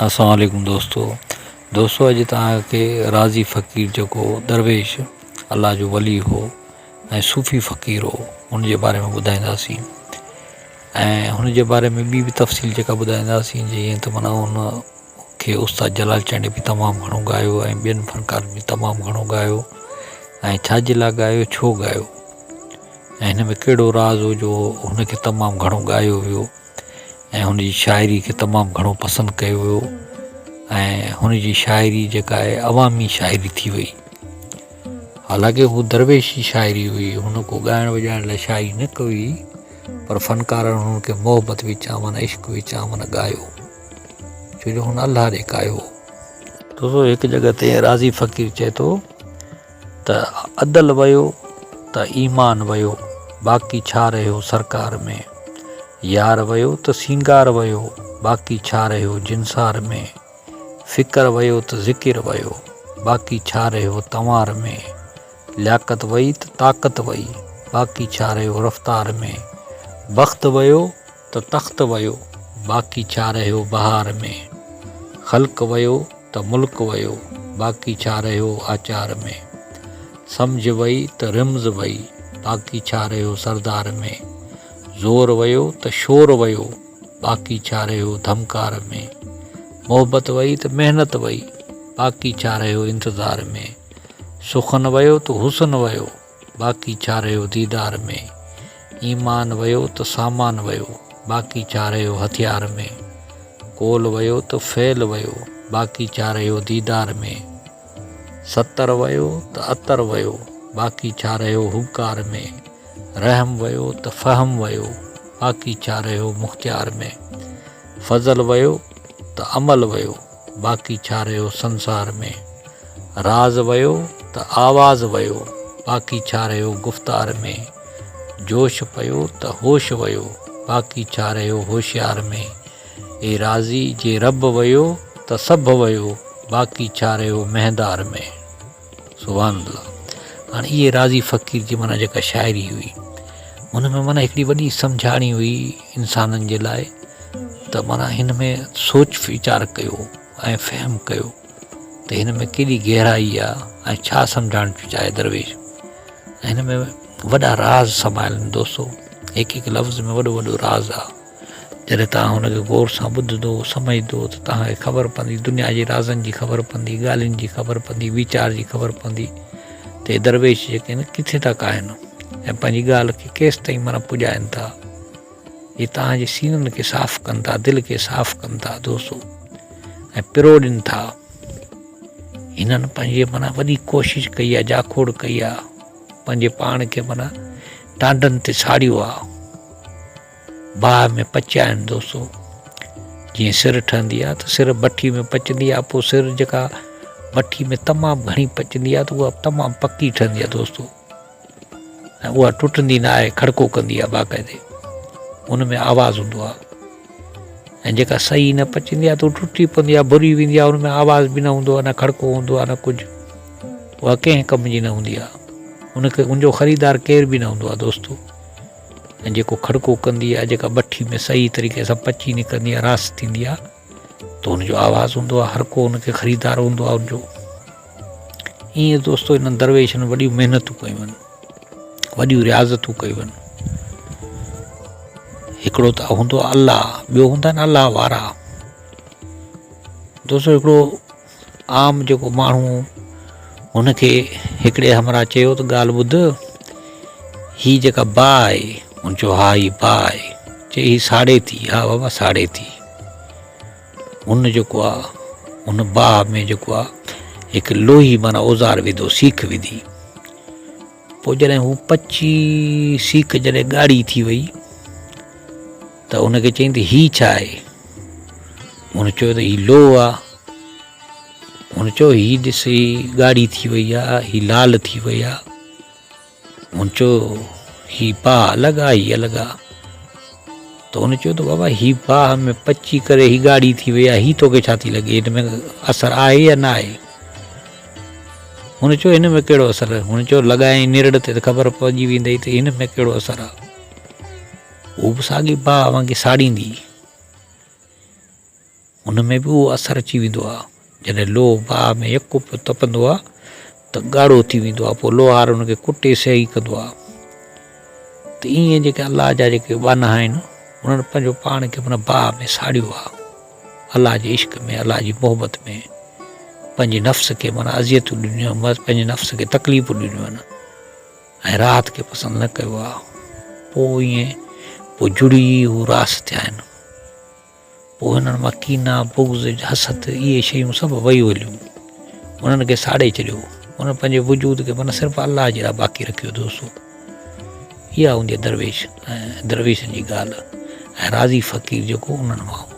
السلام عليڪم دوستو دوستو اڄ توهان کي راضي فقير جيڪو درويش الله جو ولي هو ۽ صوفي فقير هو ان جي باري ۾ ٻڌائينداسين ۽ هن جي باري ۾ ٻي به تفصيل جيڪا ٻڌائينداسين جيئن ته معنيٰ ان کي استاد جلال چانڊيي به تمام گهڻو ڳايو ۽ ٻين فنڪارن به تمام گهڻو ڳايو ۽ ڇا جي لاء ڳايو ڇو ڳايو ۽ هن ۾ ڪهڙو راز هو جو هن کي تمام گهڻو ڳايو ويو ۽ هن جي شاعري کي تمام گهڻو پسند ڪيو ويو ۽ هن جي شاعري جيڪا آهي عوامي شاعري ٿي وئي حالانڪه هو درويشي شاعري هئي هن ڪو ڳائڻ وڄائڻ لاء شاعري نه ڪئي پر فنڪارن هن کي محبت وچان معنيٰ عشق وچان معنيٰ ڳايو ڇو جو هن الله ڏي ڪايو دوستو هڪ جڳهه تي راضي فقير چئي ٿو ته عدل ويو ته ايمان ويو، باقي ڇا رهيو سرڪار ۾. يار ويو ته سينگار ويو، باقي ڇا رهيو جنسار ۾. فڪر ويو ته ذڪر ويو، باقي ڇا رهيو تنوار ۾. لياقت وئي ته طاقت وئي، باقي ڇا رهيو رفتار ۾. بخت ويو ته تخت ويو، باقي ڇا رهيو بهار ۾. خلق ويو ته ملڪ ويو، باقي ڇا رهيو آچار ۾. سمجهه وئي ته رمز وئي، باقي ڇا رهيو سردار ۾. زور ويو ته شور ويو، باقي ڇا رهيو ڌمڪار ۾. محبت وئي ته محنت وئي، باقي ڇا رهيو انتظار ۾. سخن ويو ته حسن ويو، باقي ڇا رهيو ديدار ۾. ايمان ويو ته سامان ويو، باقي ڇا رهيو هٿيار ۾. قول ويو ته فعل ويو، باقي ڇا رهيو ديدار ۾. ستر ويو ته عطر ويو، باقي ڇا رهيو هٻڪار ۾. رحم ويو ته فهم ويو، باقي ڇا رهيو مختيار ۾. فضل ويو ته عمل ويو، باقي ڇا رهيو سنسار ۾. راز ويو ته آواز ويو، باقي ڇا رهيو گفتار ۾. جوش پيو ته هوش ويو، باقي ڇا رهيو هوشيار ۾. اي راضي جي رب ويو ته سڀ ويو، باقي ڇا رهيو مهندار ۾. سبحان الله هاڻي اهي راضي فقير جي معنيٰ جيڪا شاعري هئي ان ۾ معنيٰ هڪڙي وڏي سمجهاڻي هئي انسانن جي لاء ته معنيٰ هن ۾ سوچ ويچار ڪيو ۽ فهم ڪيو ته هن ۾ ڪيڏي گهرائي آ ۽ ڇا سمجهائڻ ٿو چاهي درويش هن ۾ وڏا راز سمايل آهن دوستو هڪ هڪ لفظ ۾ وڏو وڏو راز آ جڏهن توهان هن کي غور سان ٻڌندو سمجهندو ته توهان کي خبر پوندي دنيا جي رازن جي خبر پوندي ڳالهين جي خبر پوندي ويچار جي خبر پوندي ته هي درويش جيڪي آهن ڪٿي ٿا ڪاهن ۽ پنهنجي ڳالهه کي ڪيستائين معنيٰ پڄائن ٿا هي توهان جي سينن کي صاف ڪن ٿا، دل کي صاف ڪن ٿا دوستو ۽ پروڙين ٿا. هنن پنهنجي معنيٰ وڏي ڪوشش ڪئي آ، جاکوڙ ڪئي آ، پنهنجي پاڻ کي معنيٰ ٽانڊن تي ساڙيو آ، باهه ۾ پچيا آهن دوستو. جيئن سر ٺهندي آ ته سر بٺي ۾ پچندي آ، پوء سر جيڪا بٺي ۾ تمام گهڻي پچندي آ ته اها تمام پڪي ٺهندي آ دوستو. ۽ اها ٽٽندي نه آهي کڙڪو ڪندي آهي باقاعدي ان ۾ آواز هوندو آهي ۽ جيڪا صحيح نه پچندي آهي ته ٽٽي پوندي آهي ڀري ويندي آهي ان ۾ آواز به نه هوندو آهي نه کڙڪو هوندو آهي نه ڪجهه اها ڪنهن ڪم جي نه هوندي آهي ان کي ان جو خريدار ڪير به نه هوندو آهي دوستو ۽ جيڪو کڙڪو ڪندي آهي جيڪا بٺي ۾ صحيح طريقي سان پچي نڪرندي آهي راس ٿيندي آهي ته ان جو آواز هوندو آهي هر ڪو ان کي خريدار هوندو آهي ان جو ائين دوستو انهن درويشن وڏيون محنتون ڪيون آهن وڏيون رياضتون ڪيون آهن هڪڙو ته هوندو آهي الله ٻيو هوندا آهن الله وارا دوستو هڪڙو عام جيڪو ماڻهو هن کي هڪڙي همراهه چيو ته ڳالهه ٻڌ هي جيڪا باهه آهي هن چيو ها هي باهه آهي چي هي ساڙي ٿي ها بابا ساڙي ٿي هن جيڪو آ ان باهه ۾ جيڪو آ هڪ لوهي معنيٰ اوزار وڌو سيخ وڌي پوء جڏهن هو پچي سيخ جڏهن ڳاڙهي ٿي وئي ته ان کي چيائين ته هي ڇا آهي؟ هن چيو ته هي لوهه آ. هن چيو هي ڏس هي ڳاڙهي ٿي وئي آ، هي لال ٿي وئي آ. هن چيو هي باهه الڳ آ، هي الڳ آ. ته هن چيو ته بابا هي باهه ۾ پچي ڪري هي ڳاڙهي ٿي وئي آ، هي توکي ڇا ٿي لڳي؟ هن ۾ اثر آهي يا نه آهي؟ هن چيو هن ۾ ڪهڙو اثر؟ هن چيو لڳائين نرڙ تي ته خبر پئجي ويندئي ته هن ۾ ڪهڙو اثر آ. هو به ساڳي باهه وانگي ساڙيندي. ان ۾ به اهو اثر اچي ويندو آهي. جڏهن لوهه باهه ۾ يڪو پيو تپندو آهي ته ڳاڙهو ٿي ويندو آهي، پوء لوهار ان کي ڪٽي صحيح ڪندو آهي. ته ائين جيڪي الله جا جيڪي ٻانها آهن، انهن پنهنجو پاڻ کي معنيٰ باهه ۾ ساڙيو آهي. الله جي عشق ۾، الله جي محبت ۾ پنهنجي نفس کي معنيٰ اذيتون ڏنيون آهن، پنهنجي نفس کي تڪليفون ڏنيون آهن ۽ راحت کي پسند نه ڪيو آهي. پوء ائين پوء جڙي هو راس ٿيا آهن. پوء هنن مان ڪينا، بغض، حسد اهي شيون سڀ ويون هليون. انهن کي ساڙي ڇڏيو. انهن پنهنجي وجود کي معنيٰ صرف الله جي لاء باقي رکيو دوستو. اها هوندي آهي درويش ۽ درويشن جي ڳالهه ۽ راضي فقير جيڪو انهن مان هو.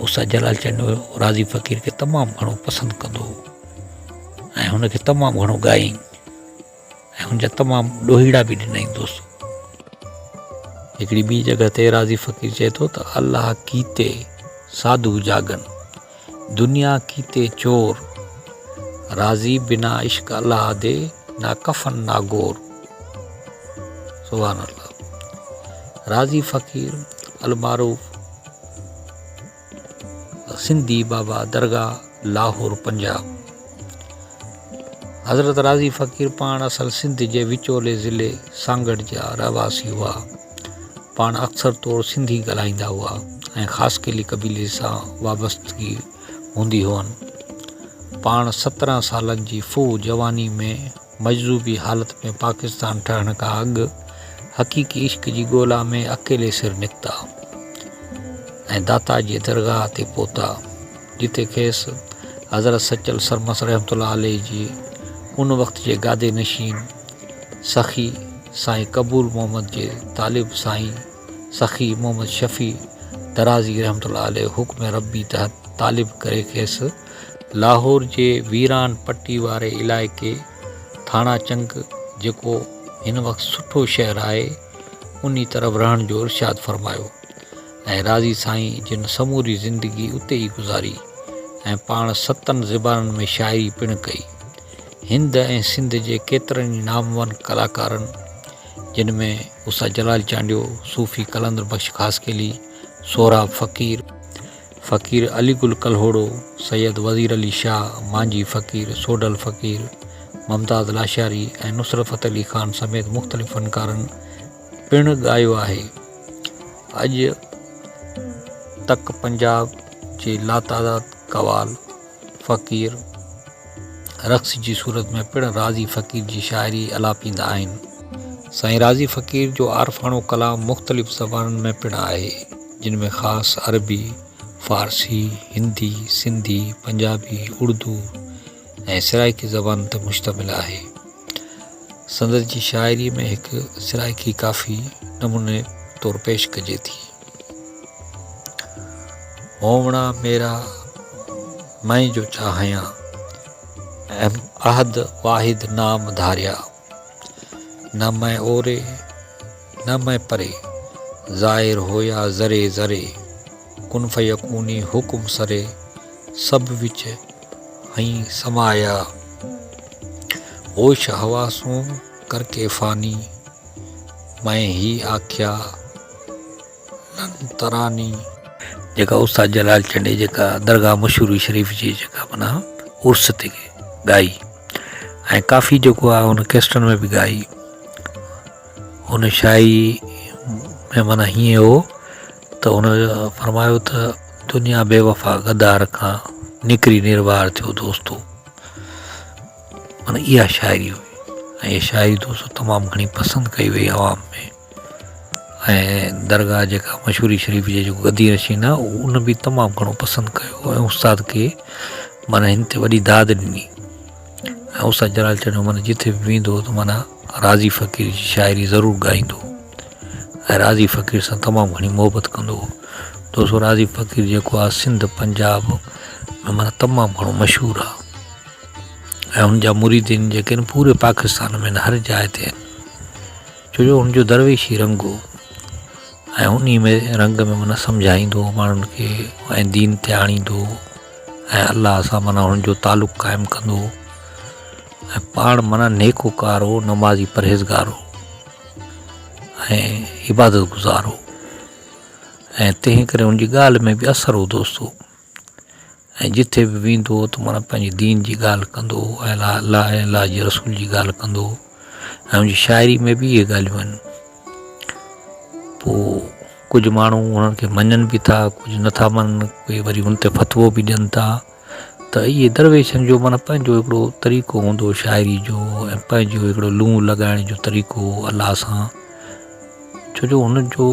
استاد جلال چنڊ راضي فقير کي تمام گهڻو پسند ڪندو هو ۽ هن کي تمام گهڻو ڳايائين. ۽ هن جا تمام ڏوهيڙا به ڏنائين دوستو. هڪڙي ٻي جڳهه تي راضي فقير چئي ٿو ته الله ڪيتي ساڌو جاڳن، دنيا ڪيتي چور، راضي بنا عشق الله the نا ڪفن نا گور. سبحان الله. راضي فقير المعروف سنڌي بابا درگاهه لاهور پنجاب. حضرت راضي فقير پاڻ اصل سنڌ جي وچولي ضلعي سانگهڙ جا رهواسي هئا. پاڻ اڪثر طور سنڌي ڳالهائيندا هئا ۽ خاصخيلي قبيلي سان وابستگي هوندي هئن. پاڻ 17 سالن جي ڦوهه جواني ۾ مجذوبي حالت ۾ پاڪستان ٺهڻ کان اڳ حقيقي عشق جي ڳولا ۾ اڪيلي سر نڪتا ۽ داتا جي درگاهه تي پهتا، جتي کيس حضرت سچل سرمست رحمة الله عليه جي ان وقت جي گادي نشين سخي سائين قبول محمد جي طالب سائين سخي محمد شفيع درازي رحمة الله عليه حڪم ربي تحت طالب ڪري کيس لاهور جي ويران پٽي واري علائقي ٿاڻا چنگ جيڪو هن وقت سٺو شهر آهي انهي طرف رهڻ جو ارشاد فرمايو ۽ راضي سائين جن سموري زندگي اتي ئي گذاري ۽ پاڻ ستن زبانن ۾ شاعري پڻ ڪئي. هند ۽ سنڌ جي ڪيترن ئي نامور ڪلاڪارن جن ۾ استاد جلال چانڊيو، صوفي قلندر بخش خاصخيلي، سهراب فقير، فقير علي گل ڪلهوڙو، سيد وزير علي شاهه، مانجهي فقير، سوڍل فقير، ممتاز لاشاري ۽ نصرت فتح علي خان سميت مختلف فنڪارن پڻ ڳايو آهي. اڄ تڪ پنجاب جي لاتعداد قوال، فقير رقص جي صورت ۾ پڻ راضي فقير جي شاعري الاپيندا آهن. سائين راضي فقير جو عارفاڻو ڪلام مختلف زبانن ۾ پڻ آهي، جن ۾ خاص عربي، فارسي، هندي، سنڌي، پنجابي، اردو ۽ سرائيڪي زبانن تي مشتمل آهي. سندس جي شاعريء ۾ هڪ سرائيڪي ڪافي نموني طور پيش ڪجي ٿي. هوڻا ميرا مئين جو چاهيان، احد واحد نام ڌاريا. نه مئين اوري نه مئين پري، ظاهر هويا ذري ذري. ڪن فيڪوني حڪم سري، سڀ وچ هئين سمايا. هوش حواسون ڪرڪي فاني، مئين هي آکيا لن تراني. جيڪا استاد جلال چنڊي جيڪا درگاهه مشوري شريف جي جيڪا معنيٰ عرس تي ڳائي ۽ ڪافي جيڪو آهي ان ڪيسٽن ۾ به ڳائي. ان شاعري ۾ معنيٰ هيئن هو ته هن فرمايو ته دنيا بي وفا غدار کان نڪري نروار ٿيو دوستو. معنيٰ اها شاعري هئي ۽ اها شاعري دوستو تمام گهڻي پسند ڪئي وئي عوام ۾. ۽ درگاهه جيڪا مشوري شريف جي جيڪو گدي نشين آهي ان به تمام گهڻو پسند ڪيو ۽ استاد کي معنيٰ هن تي وڏي داد ڏني ۽ استاد جلال چنيو معنيٰ جتي به ويندو هو ته معنيٰ راضي فقير جي شاعري ضرور ڳائيندو هو ۽ راضي فقير سان تمام گهڻي محبت ڪندو هو. دوستو راضي فقير جيڪو آهي سنڌ پنجاب ۾ معنيٰ تمام گهڻو مشهور آهي ۽ هن جا مريدين جيڪي آهن پوري پاڪستان ۾ هر جاء تي آهن. ڇو جو هن جو درويشي رنگ هو ۽ انهي ۾ رنگ ۾ معنيٰ سمجهائيندو هو ماڻهن کي ۽ دين تي آڻيندو هو ۽ الله سان معنيٰ هن جو تعلق قائم ڪندو هو ۽ پاڻ معنيٰ نيڪوڪار هو، نمازي پرهيزگار هو ۽ عبادت گذار هو. ۽ تنهن ڪري ان جي ڳالهه ۾ به اثر هو دوستو ۽ جتي به ويندو هو ته معنيٰ پنهنجي دين جي ڳالهه ڪندو هو ۽ الله ۽ الله جي رسول جي ڳالهه ڪندو هو ۽ ان جي شاعري ۾ به اهي ڳالهيون آهن پوء ڪجهه ماڻهو انهن کي مڃن به ٿا ڪجهه نٿا مڃن ڪي وري ان تي فتوو به ڏين ٿا ته اهي درويشن جو معنيٰ پنهنجو هڪڙو طريقو هوندو هو شاعري جو ۽ پنهنجو هڪڙو لون لڳائڻ جو طريقو هو الله سان ڇو جو هن جو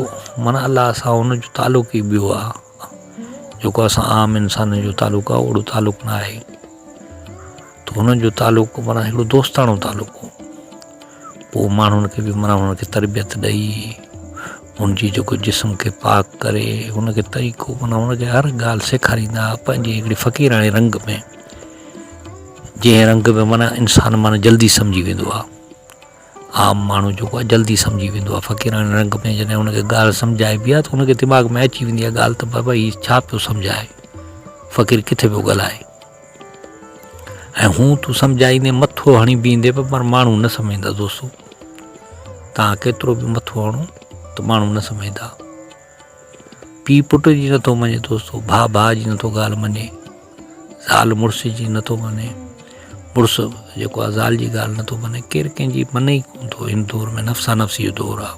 معنيٰ الله سان هن جو تعلق ئي ٻيو آهي جيڪو اسان عام انسانن جو تعلق آهي اوڙو تعلق نه آهي ته هنن جو تعلق معنيٰ هڪڙو دوستاڻو تعلق هو پوء ماڻهن کي به معنيٰ هن کي تربيت ڏئي هن جي جيڪو جسم کي پاڪ ڪري هن کي طريقو معنيٰ هن کي هر ڳالهه سيکاريندا پنهنجي هڪڙي فقيراڻي رنگ ۾ جنهن رنگ ۾ معنيٰ انسان معنيٰ جلدي سمجهي ويندو آهي عام ماڻهو جيڪو آهي جلدي سمجهي ويندو آهي فقيراڻي رنگ ۾ جڏهن هن کي ڳالهه سمجهائبي آهي ته هن کي دماغ ۾ اچي ويندي آهي ڳالهه ته بابا هي ڇا پيو سمجهائي فقير ڪٿي پيو ڳالهائي ۽ هون تون سمجهائيندي مٿو هڻي بيهندي به پر ماڻهو نه سمجهندا دوستو تان ڪيترو به مٿو هڻو ته ماڻهو نه سمجهندا پي پٽ جي نٿو مڃي دوستو ڀاء ڀاء جي نٿو ڳالهه مڃي زال مڙس جي نٿو مڃي مڙس جيڪو آهي زال جي ڳالهه نٿو مڃي ڪير ڪنهن جي مڃي ئي ڪونه ٿو هن دور ۾ نفسا نفسي جو دور آهي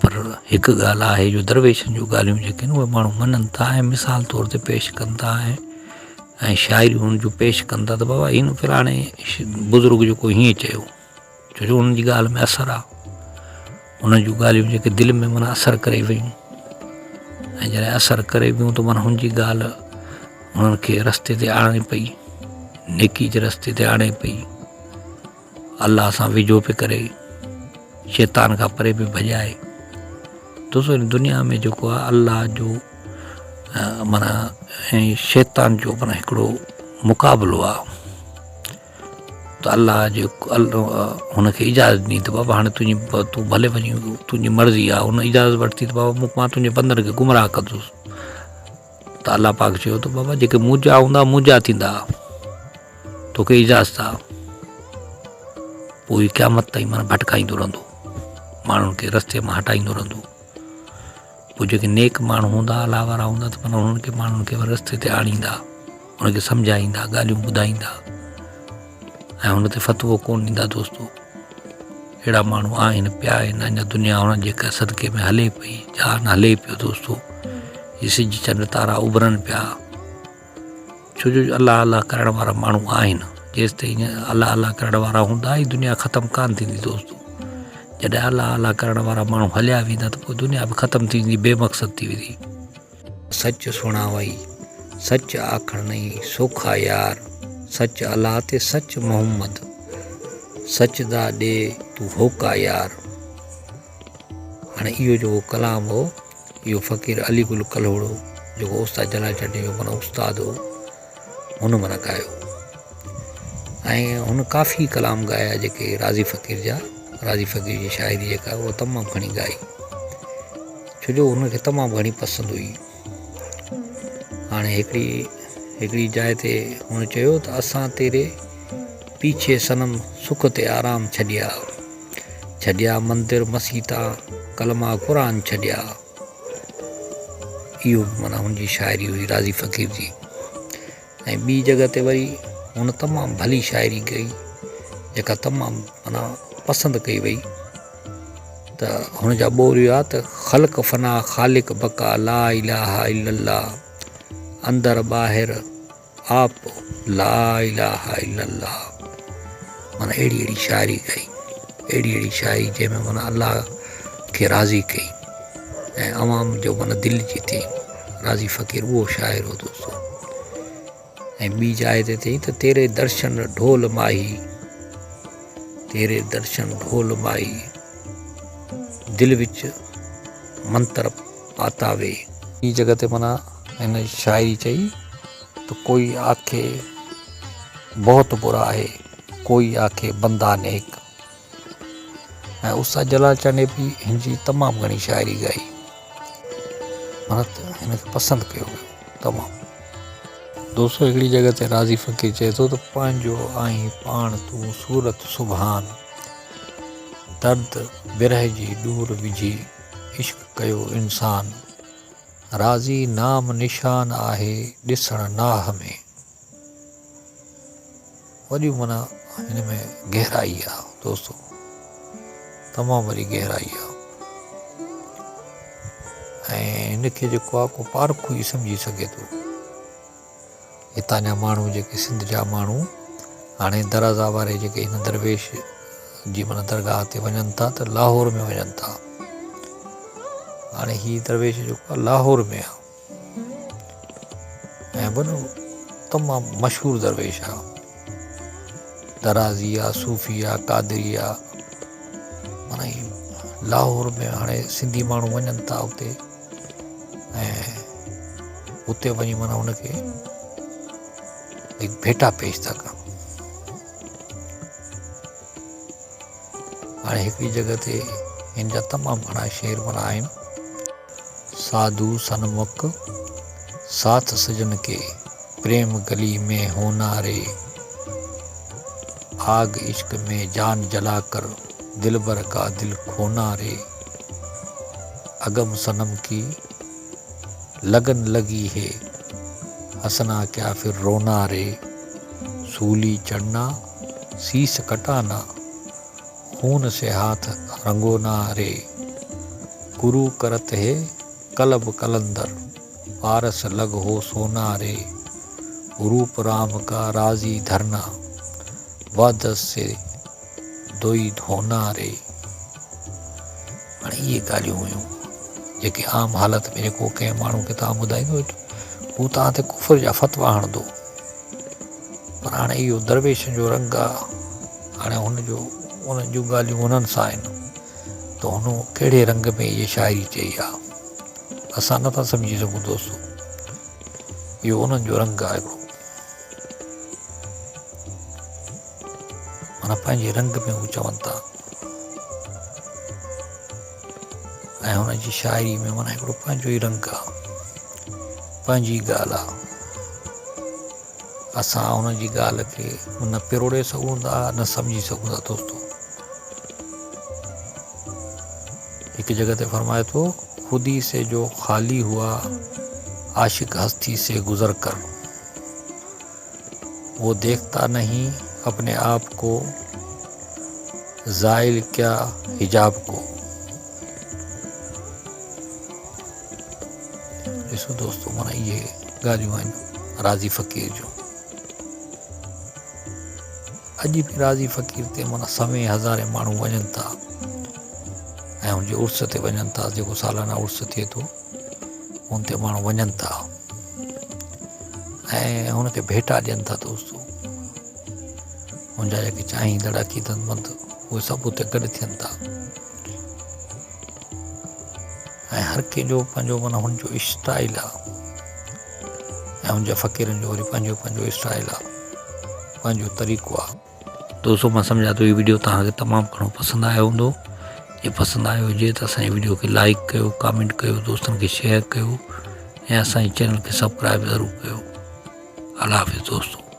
پر هڪ ڳالهه آهي جو درويشن جون ڳالهيون جيڪي آهن اهي ماڻهو مڃن ٿا ۽ مثال طور تي پيش ڪن ٿا ۽ ۽ شاعريون انهن جون پيش ڪن ٿا ته بابا هن فلاڻي بزرگ جيڪو هيئن چيو ڇو جو انهن جي ڳالهه ۾ اثر آهي انهن جون ڳالهيون جيڪي دل ۾ معنيٰ اثر ڪري ويون ۽ جڏهن اثر ڪري ويون ته معنيٰ هن جي ڳالهه انهن کي رستي تي آڻڻي پئي نيڪي جي رستي تي آڻي پئي الله سان ويجهو پئي ڪري شيطان کان پري پئي ڀڄائي دوستو هن دنيا ۾ جيڪو آهي الله جو معنيٰ ۽ شيطان جو معنيٰ هڪڙو مقابلو آهي ته الله جي هن کي اجازت ڏني ته بابا هاڻي تنهنجي تون ڀلي وڃي تنهنجي مرضي آهي هن اجازت ورتي ته بابا مان تنهنجي بندن کي گمراهه ڪندس ته الله پاڪ چيو ته بابا جيڪي منهنجا هوندا منهنجا ٿيندا توکي اجازت آ پوء قيامت تائين معنيٰ ڀٽڪائيندو رهندو ماڻهن کي رستي مان هٽائيندو رهندو پوء جيڪي نيڪ ماڻهو هوندا الله وارا هوندا ته معنيٰ انهن کي ماڻهن کي وري رستي تي آڻيندا ان کي سمجهائيندا ڳالهيون ٻڌائيندا ۽ هن تي فتوو ڪون ڏيندا دوستو اهڙا ماڻهو آهن پيا آهن اڃا دنيا هنن جي صدقي ۾ هلي پئي جهان هلي پيو دوستو هي سج چنڊ تارا اڀرن پيا ڇو جو الله الله ڪرڻ وارا ماڻهو آهن جيستائين الله الله ڪرڻ وارا هوندا هي دنيا ختم ڪانه ٿيندي دوستو جڏهن الله الله ڪرڻ وارا ماڻهو هليا ويندا ته پوء دنيا به ختم ٿي ويندي بي مقصد ٿي ويندي سچ سڻاوئي سچ آکڻ نئي سوکا يار سچ الله تي سچ محمد سچ دا ڏي تون هوڪا يار هاڻي اهو جيڪو ڪلام هو اهو فقير علي گل ڪلهوڙو جيڪو استاد جلال چانڊيي جو معنيٰ استاد هو هن معنيٰ ڳايو ۽ هن ڪافي ڪلام ڳايا جيڪي راضي فقير جا راضي فقير جي شاعري جيڪا اها تمام گهڻي ڳائي ڇو جو هن کي تمام گهڻي پسند هئي هاڻي هڪڙي هڪڙي جاء تي هن چيو ته اسان تيري پيڇي صنم سک تي آرام ڇڏيا ڇڏيا مندر مسيتا ڪلما قرآن ڇڏيا اهو به معنيٰ هن جي شاعري هئي راضي فقير جي ۽ ٻي جڳهه تي وري هن تمام ڀلي شاعري ڪئي جيڪا تمام معنيٰ پسند ڪئي وئي ته هن جا ٻول هيا ته خلق فنا خالق بقا لا اله الا الله اندر ٻاهر آپ لا اله الا الله معنيٰ اهڙي اهڙي شاعري ڪئي اهڙي اهڙي شاعري جنهن ۾ معنيٰ الله کي راضي ڪئي ۽ عوام جو معنيٰ دل جيتي راضي فقير اهو شاعر هو دوستو ۽ ٻي جاء تي چئي ته تيري درشن ڍول ماهي تيري درشن ڍول ماهي دل وچ منتر پاتا وي. ٻي جڳهه تي معنيٰ هن شاعري چئي ته ڪوئي آکي بهت برا آهي ڪوئي آکي بندا نيڪ ۽ استاد جلال چانڊيي به هن جي تمام گهڻي شاعري ڳائي معنيٰ ته هن کي پسند ڪيو ويو تمام. دوستو هڪڙي جڳهه تي راضي فقير چئي ٿو ته پنهنجو آهين پاڻ تون صورت سبحان درد برهه جي ڏور وجهي عشق ڪيو انسان. راضي نام نشان آهي ڏسڻ ناهه ۾. وڏي معنيٰ هن ۾ گهرائي آ دوستو تمام وڏي گهرائي آ ۽ هن کي جيڪو آ ڪو پارکو ئي سمجهي سگهي ٿو. هتان جا ماڻهو جيڪي سنڌ جا ماڻهو هاڻي درازا واري جيڪي هن درويش جي معنيٰ درگاهه تي وڃن ٿا ته لاهور ۾ وڃن ٿا. هاڻي هي درويش جيڪو آهي لاهور ۾ آهي ۽ وڏو تمام مشهور درويش آهي. درازي آ، صوفي آ، قادري آ، معنيٰ هي لاهور ۾ هاڻي سنڌي ماڻهو وڃن ٿا اتي ۽ اتي وڃي معنيٰ ان کي هڪ ڀيٽا پيش ٿا ڪن. هاڻي هڪڙي جڳهه تي هن جا تمام گهڻا شعر معنيٰ آهن. ساڌو سنمک ساٿ سجن ڪي، پريم گلي ۾ هونا ري. آگ عشق ۾ جان جلا ڪر، دلبر ڪا دل کونا ري. اگم صنم ڪي لگن لگي هي، هسنا ڪيا ڦر رونا ري. سولي چڙهنا سيس ڪٽانا، خون سي هاٿ رنگونا ري. گرو ڪرت هي قلب قلندر، پارس لڳ هو سونا ري. روپ رام ڪا راضي ڌرنا، وحدت سي دوئي ڌونا ري. هاڻي اهي ڳالهيون هيون جيڪي عام حالت ۾ جيڪو ڪنهن ماڻهو کي توهان ٻڌائيندو هو توهان تي ڪفر جا فتوا هڻندو پر هاڻي اهو درويشن جو رنگ آ هاڻي هن جو انهن جون ڳالهيون انهن سان آهن ته هن ڪهڙي رنگ ۾ اهي شاعري چئي آ اسان نٿا سمجهي سگهون دوستو اهو انهن جو رنگ آ هڪڙو معنيٰ پنهنجي رنگ ۾ هو چون ٿا ۽ هن جي شاعري ۾ معنيٰ هڪڙو پنهنجو ئي رنگ آ پنهنجي ڳالهه آ اسان هن جي ڳالهه کي نه پروڙي سگهون ٿا نه سمجهي سگهون ٿا دوستو هڪ جڳهه تي فرمائي ٿو خودي سي جو خالي هئا عاشق هستي سي گذر ڪر وہ ديکتا نهين اپني آپ ڪو زائل ڪيا حجاب ڪو. ڏسو دوستو معنيٰ اهي ڳالهيون آهن راضي فقير جون. اڄ به راضي فقير تي معنيٰ سوين هزارين ماڻهو وڃن ٿا ۽ ان جي عرس تي وڃن ٿا جيڪو سالانه عرس ٿئي ٿو ان تي ماڻهو وڃن ٿا ۽ هن کي ڀيٽا ڏين ٿا دوستو هن جا جيڪي چاهيندڙ عقيدتمند اهي سڀ اتي گڏ ٿين ٿا ۽ هر ڪنهن جو پنهنجو معنيٰ هن جو اسٽائل آ ۽ هن جا فقيرن جو وري پنهنجو پنهنجو اسٽائل آ پنهنجو طريقو آ. دوستو مان سمجهان ٿو هي ويڊيو توهان کي تمام گهڻو پسند آيو هوندو جي پسند آيو هجي ته اسان جي ويڊيو کي لائڪ ڪيو ڪامينٽ ڪيو دوستن کي شيئر ڪيو ۽ اسان جي چينل کي سبسڪرائب ضرور ڪيو الله حافظ دوستو.